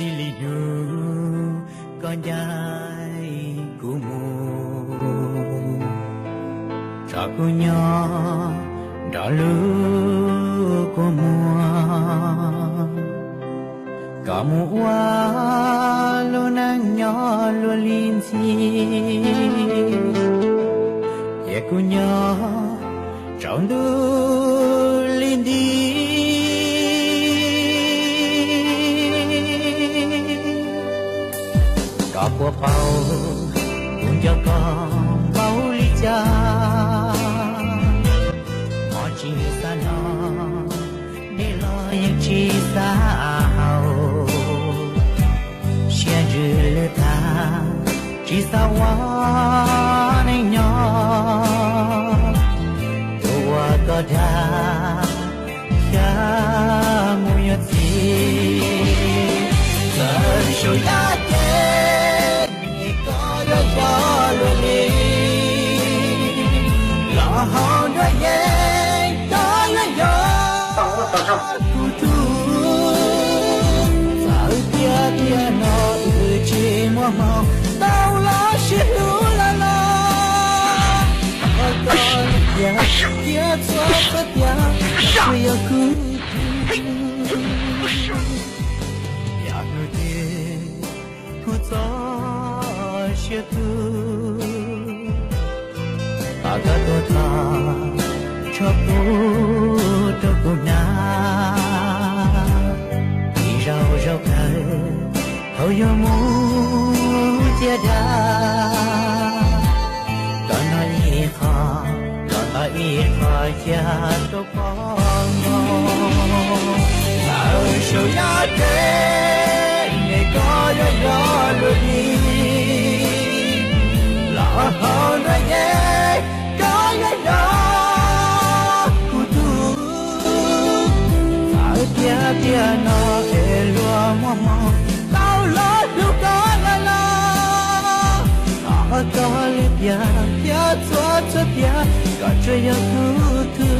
Ib li hnub koj ncaim kuv mus, tso kuv nyob nrog lub kua muag, koj mus ua lub neej nyob luag li ntxhi, cia kuv nyob tsaus ntuj li nti. Koj puas paub kuv nco koj npaum li cas? Hmoov tsis xav noj, dej los yeej tsis xav haus, siab ntsws lwj tag, tsis xav ua neej nyob. Tus uas koj dag, xyov mus yuav txiv, txawm saum yaj cev, koj yuav yog luag li, los hauv nruab yeeb koj yuav yog kuv tug. Txawm tias tiam no wb tsis muaj hmoo tau los sib hlub lawm los, koj cia txhua txhua tiam, koj tsuas yog kuv tug. Yog hnub twg kuv txoj sia tu, thov koj tuaj thov, tso pub rau kuv hnav ib zaug zaum kawg, thaum yuav mus cia dag. Koj noj ib qho, koj noj ib qho cia rau pog no. Lawv saum yaj cev, es koj yuav yog luag li, los hauv nruab yeeb koj yuav yog kuv tug. Txawm tias tiam no es luag muaj hmoo tau los hlub koj lawm los, thov koj lub tiam thiab txhua txhua tiam, koj tsuas yog kuv tug.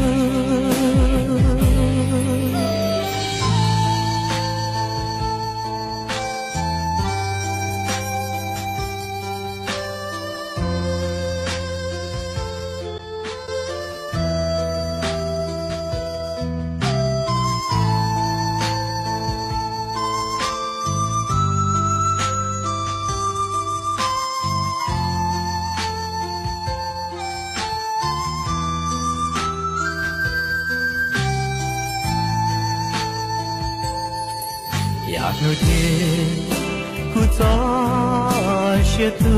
Yog hnub twg kuv txoj sia tu,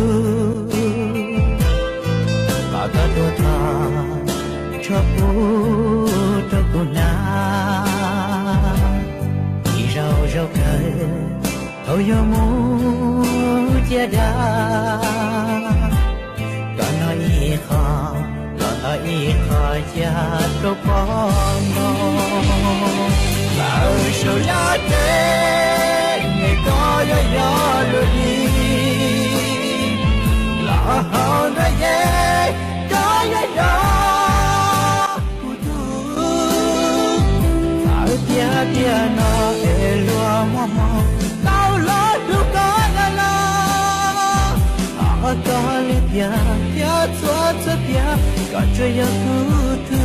thov koj tuaj thov, tso pub rau kuv hnav ib zaug zaum kawg, thaum yuav mus cia dag. Koj noj ib qho, los noj ib qho cia rau pog no. Lawv saum yaj cev, es koj yuav yog luag li, los hauv nruab yeeb koj yuav yog kuv tug. Txawm tias tiam no es luag muaj hmoo tau los hlub koj lawm los, thov koj lub tiam thiab txhua txhua tiam, koj tsuas yog kuv tug.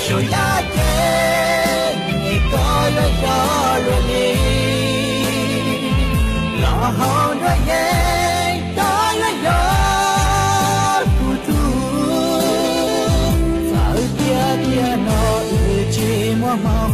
Tsuas yog ces koj yuav yog luag li, los hauv nruab yeeb koj yuav yog kuv tug. Txawm tiag tiag no wb tsis muaj hmoo,